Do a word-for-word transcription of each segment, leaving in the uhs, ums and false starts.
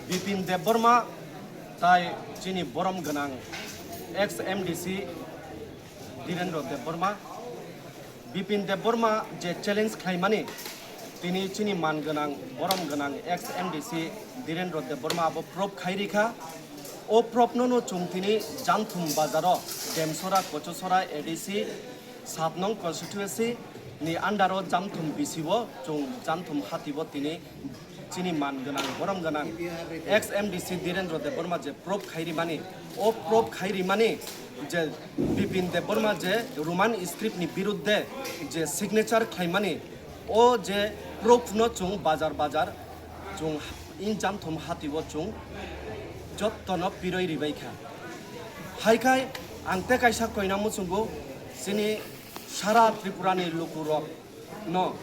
Bipin Debbarma tai chini borom gwnang ex M D C Dhirendra Debbarma. Bipin Debbarma je challenge khlaimani, tini chini man gwnang, borom gwnang ex M D C Dhirendra Debbarma abo proof khai rikha. O proof no no chwng tini Jamthum bazaro, Demsora, Kochusora, A D C, sat nong constituency ni under o Jamthum B C o chwng Jamthum hati o tini chini man gwnang, borom gwnang ex M D C Dhirendra Debbarma je proof khai rimani, o proof khai rimani je Bipin Debbarma je Roman script ni birudde je signature khlaimani, o je proof no chwng bazar bazar chwng in Jamthum hati o chwng jotto no piroi ribai kha. Hai khai ang te kaisa koina muchungo, chini sara Tripura ni lukurok no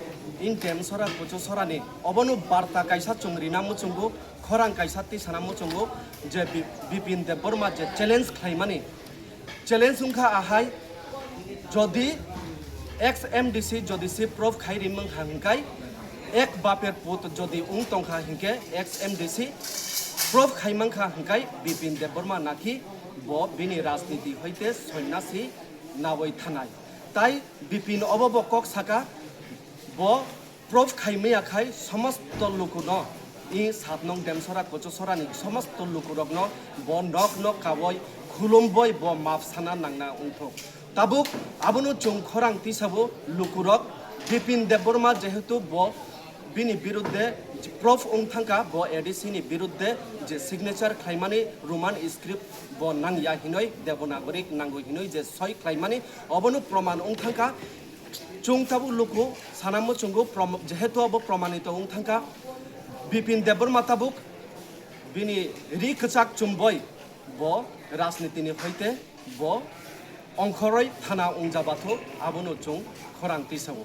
in Demsora, Kochusora ni obono barta kaisa chwng rina muchungo, khorang kaisa tisana muchungo je Bi-, Bipin Debbarma je challenge khlaimani, challenge wngkha ahai, jodi ex M D C jodi se proof khai rimang kha hwnkhe, ek baper put jodi wng tongkha hwnkhe ex M D C proof khai mankha hwnkhe Bipin Debbarma nakhi bo bini rajniti hoite sonyasi nawai thanai. Tai Bipin obo bo kok saka, bo proof khai maya khai somosto lukuno, i sat nong Demsora Kochusora ni somosto lukurokno bo nok nok kawoi khulumboi bo map sana nangna wngthok. Tabuk abono chwng khorang tisabo lukurok Bipin Debbarma jehetu bo bini birudde proof wng thangkha, bo A D C ni birudde je signature khlaimani Roman script bo nangya hinoi, Devanagari nango hinoi je soi khlaimani, obono proman wng thangkha. Chwng tabuk luku sana muchungo prom-, jehetu abo promanito wng thangkha, Bipin Debbarma tabuk bini ri kwchak chumboi bo rajnitini hoite bo ongkhoroi thana wngjabathok, abono chwng khorang tisao.